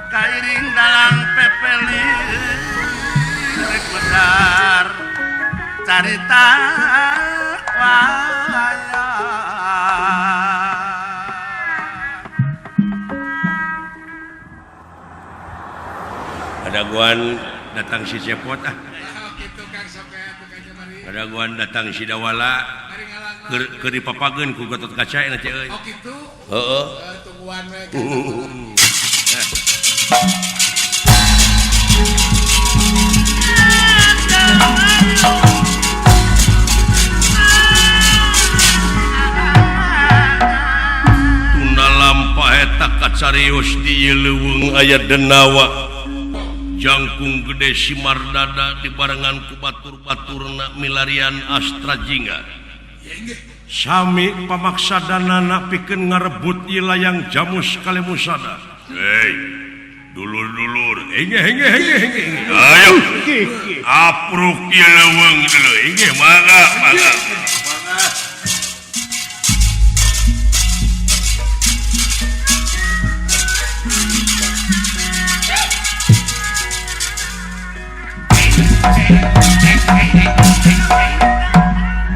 Kairing dalang pepeli rek besar carita wayang. Kadaguan datang si Cepot ah. Kadaguan datang si Dawala keur dipapageun ku Gatot Kaca na teh euy. Oh kitu. Heeh. Tungguan we. Tunda lampah eta kacarios di ieu leuweung aya denawa. Jangkung gede simardada dibarengan ku batur-baturna milarian Astra Jingga. Sami pamaksadanana pikeun ngarebut ieu layang Jamus Kalemusada. Hei, dulur-dulur, inge inge inge inge. Ayo, apruk ieu leuweung dulu, inge mangga mangga.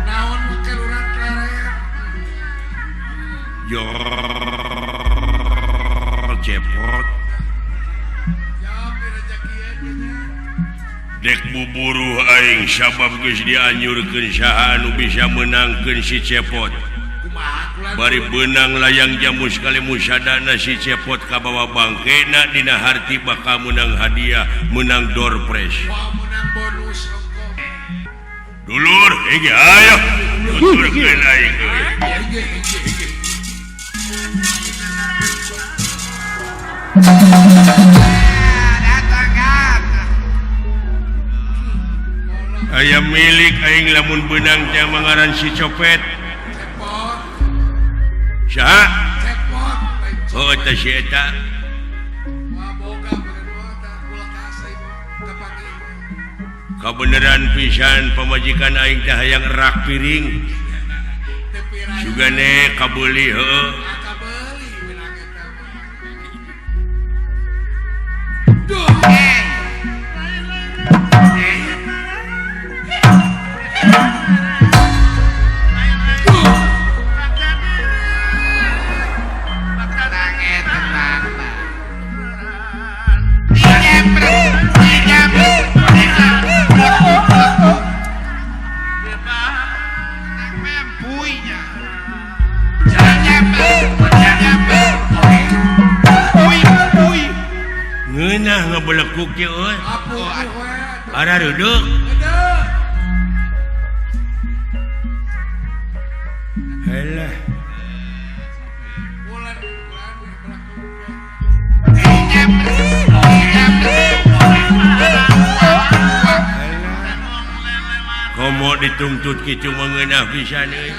Naon make lurang keleret? Yor Cepot. Dek buburuh aing sabab geus dianyurkeun saha anu bisa meunangkeun si Cepot. Bari beunang layang Jamus Kalemusadana si Cepot kabawa bangkena dina harti bakal meunang hadiah, meunang door prize. Dulur, hege ayo. Tuturkeun aing. Aya milik aing lamun beunang teh mangaran si Copet. Saha? Cepot. Oh, eta si eta. Kabeneran pisan pamajikan aing teh hayang rak piring. Sugane kabeuli heuh. Ngeunah ngebelekuk teh euy. Ara reudeuh. Helah. Komo dituntut kitu mah ngeunah pisan euy.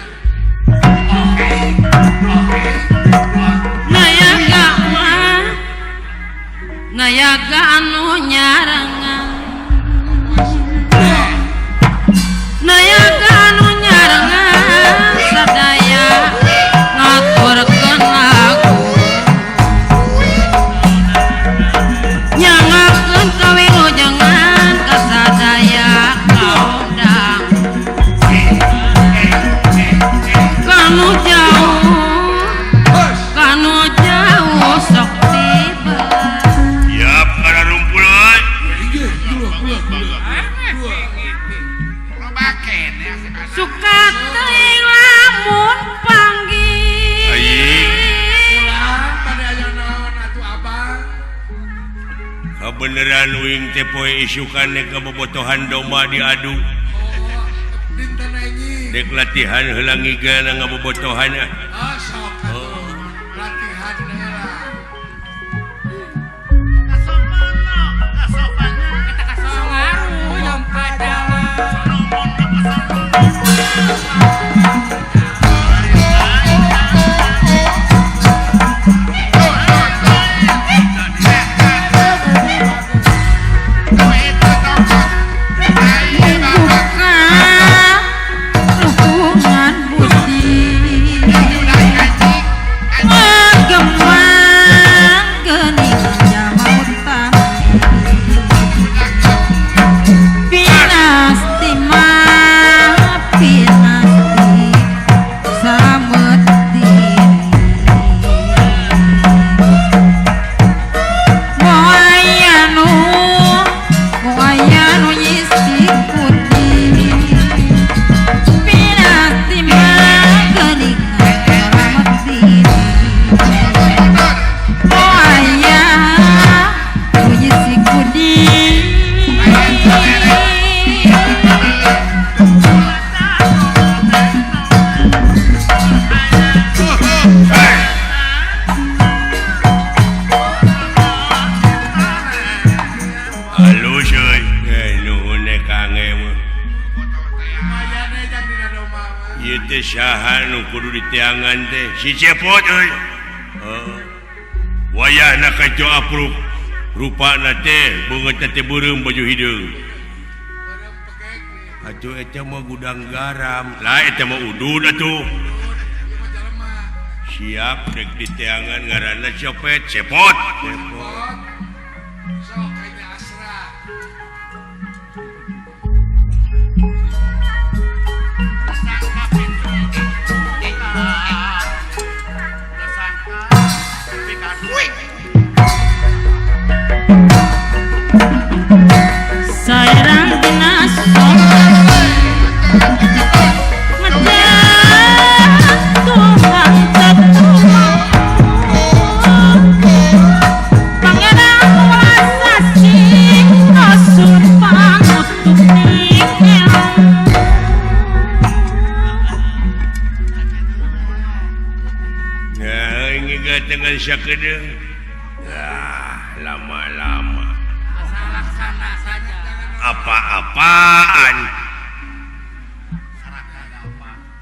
Nayaga anu nyarengan, nayaga anu nyarengan sadaya ngaturkeun lagu nyangakeun kawilujengan ka sadaya kaundang kanu jauh kanu jauh sok tiba. Suka teuing lamun panggih. Kabeneran uing teh poe isukan dek kabobotohan domba diadu. Dek latihan heula ngigana ngabobotohan ah. Hubungan budi. teh saha nu kudu diteangan teh si Cepot euy. Heeh. Wayahna ka apruk rupana teh beungeut teh beureum baju hideung. Atuh eta mah gudang garam. Lah eta mah udud atuh. Siap rek diteangan ngaranna copet Cepot. Cepot. Sok kayaknya asra. Saerang dina lama-lama apa-apaan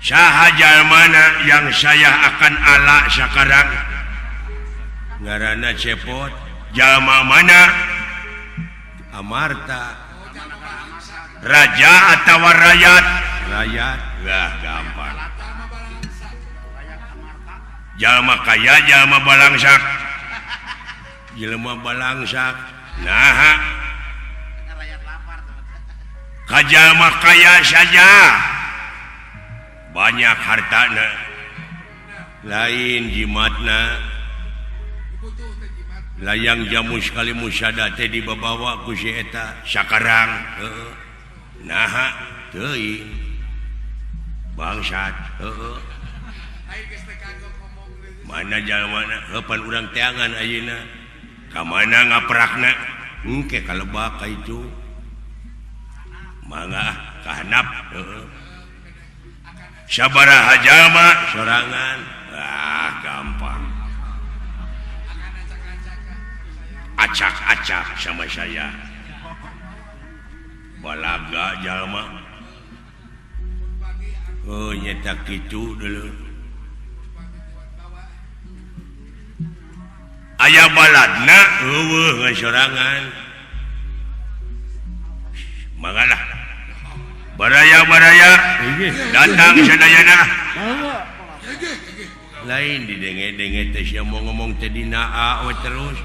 sahaja mana yang saya akan ala sekarang ngaranna Cepot jalma mana Amarta raja atau rakyat rakyat lah gampang jalma kaya jalma balangsak jelema balangsak nah kajalma kaya saja banyak hartana lain jimatna layang jamu sekali musada teh dibawa ku si eta sakarang heeh naha teuing bangsat heeh mana jalmana heupan urang teangan ayeuna ka mana ngaprakna engke kalebak ka itu mangga kahanap heeh sabaraha jalma sorangan ah gampang acak-acak sama saya balaga jalma oh nyata kitu dulu aya baladna eueuh ngan sorangan manggalah baraya-baraya datang sadayana lain didenge-denge teh sia mau ngomong teh dina a we terus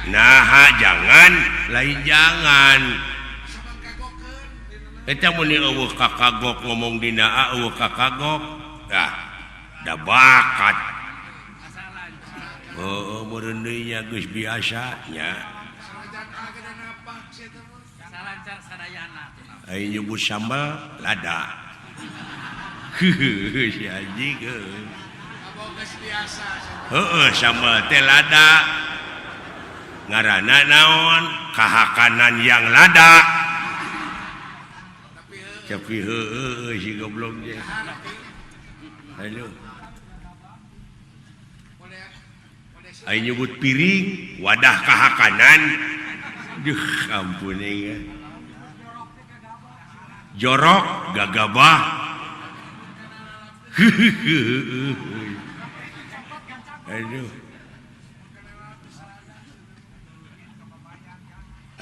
naha jangan lain jangan eta mun eueuh kakagok ngomong dina a eueuh kakagok dah da bakat heueuh meureun deui nya geus biasa nya aing nyebut sambal lada si anjing heueuh sambal teh lada ngaranna naon kahakanan yang lada tapi heueuh si goblok teh aduh aing nyebut piring wadah kahakanan duh ampun euy jorok gagabah aduh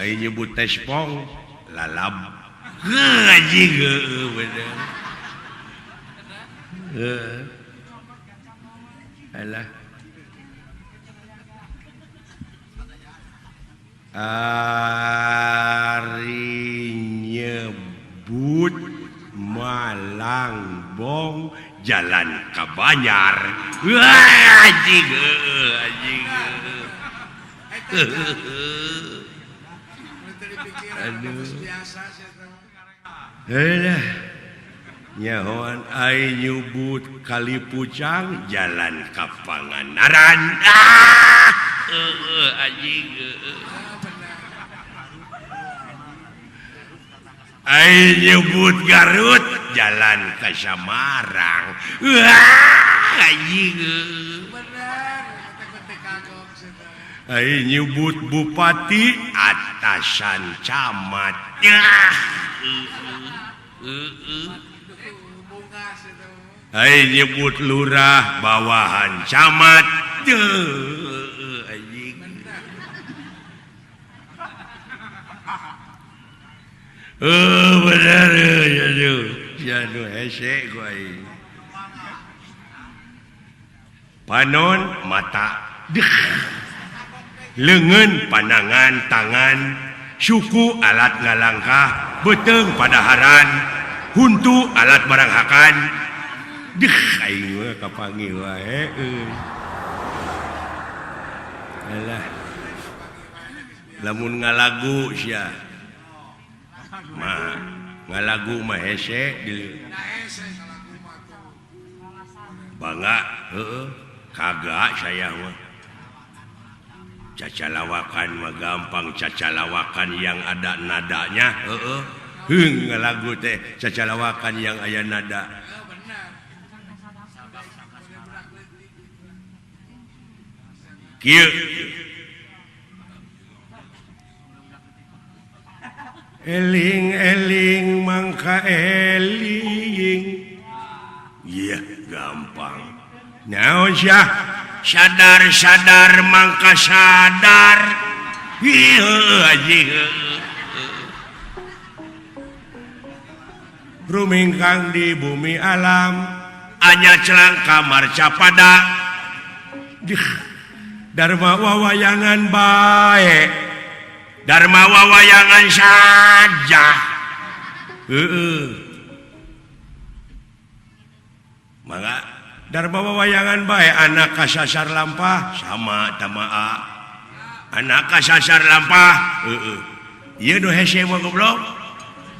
aing nyebut tespong lalab anjing heueuh bener heuh alah ari nyebut Malangbong jalan ka Banjar wah anjing heueuh anjing aduh heulah nyahoan aing nyebut Kali Pucang jalan ka Pangandaran ah heueuh anjing aing nyebut Garut jalan ka Samarang wah anjing aing nyebut bupati atasan camat Hai nyebut lurah bawahan camat. Deuh anjing. Bener aduh. Janu hese ku aing. Panon mata. Deuh. Leungeun panangan tangan, suku alat ngalangkah, beuteung padaharan, huntu alat baranghakan. Deuh aing mah kapanggih wae euy. Alah. Lamun ngalagu sia. Mah ngalagu mah hese deuleu. Bangga heueuh kagak saya mah. Cacalawakan mah gampang, cacalawakan yang ada nadanya heueuh. Heung ngalagu teh cacalawakan yang aya nada. Kieu eling-eling mangka eling. Iya gampang. Naon sia? Sadar-sadar mangka sadar. Ieu anjing. Rumingkang di bumi alam, anya celang kamar capada. Dharma wawayangan bae. Dharma wawayangan saja. Heeh. Mangga Dharma wawayangan bae anak kasasar lampah sama tamaa. Anak kasasar lampah heeh. Ieu nu hese mah goblok.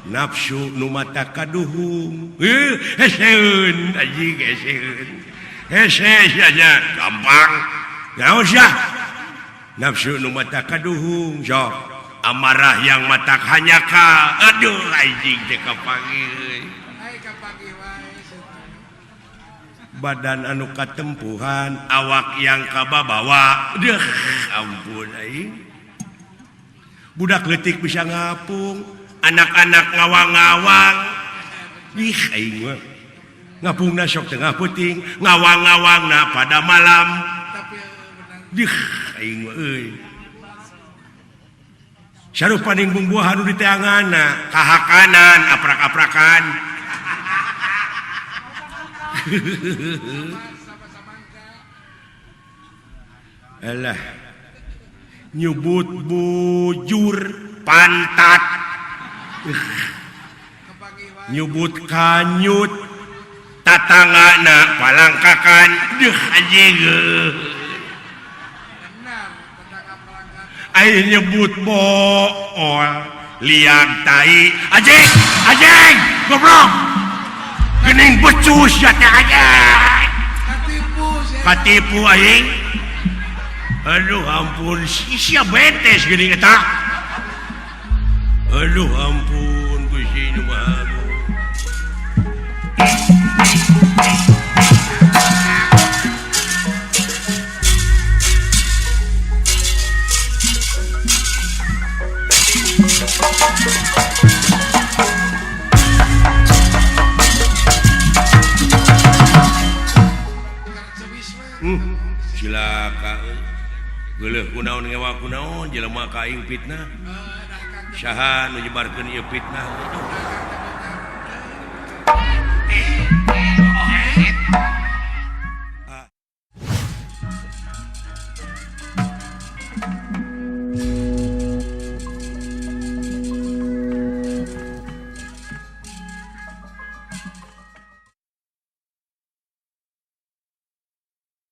Nafsu nu mata kaduhung. Heuh heseun anjing heseun. Hese sia nya gampang. Naon sia? Nafsu nu mata kaduhung sok. Amarah yang mata hanyaka. Aduh anjing teh kapanggih euy. Badan anu katempuhan, awak yang kababawa. Deuh ampun aing. Budak leutik bisa ngapung, anak-anak ngawang-ngawang. Ih aing mah. Ngapungna sok tengah peuting, ngawang-ngawangna pada malam. Deuh aing mah euy. Sarupaning bumbuahan nu diteanganna, kahakanan aprak-aprakan. Alah. Nyebut bujur pantat. Nyebut kanyut tatangana palangkakan. Deuh anjing. Aing nyebut bool liang tai anjing anjing goblok geuning becus ya teh anjing katipu aing. Aduh ampun sia betes geuning eta. Aduh ampun Gusti nu Maha Agung. Cilaka geuleuh kunaon ngewa kunaon jelema ka aing fitnah. Saha nu nyebarkeun ieu fitnah?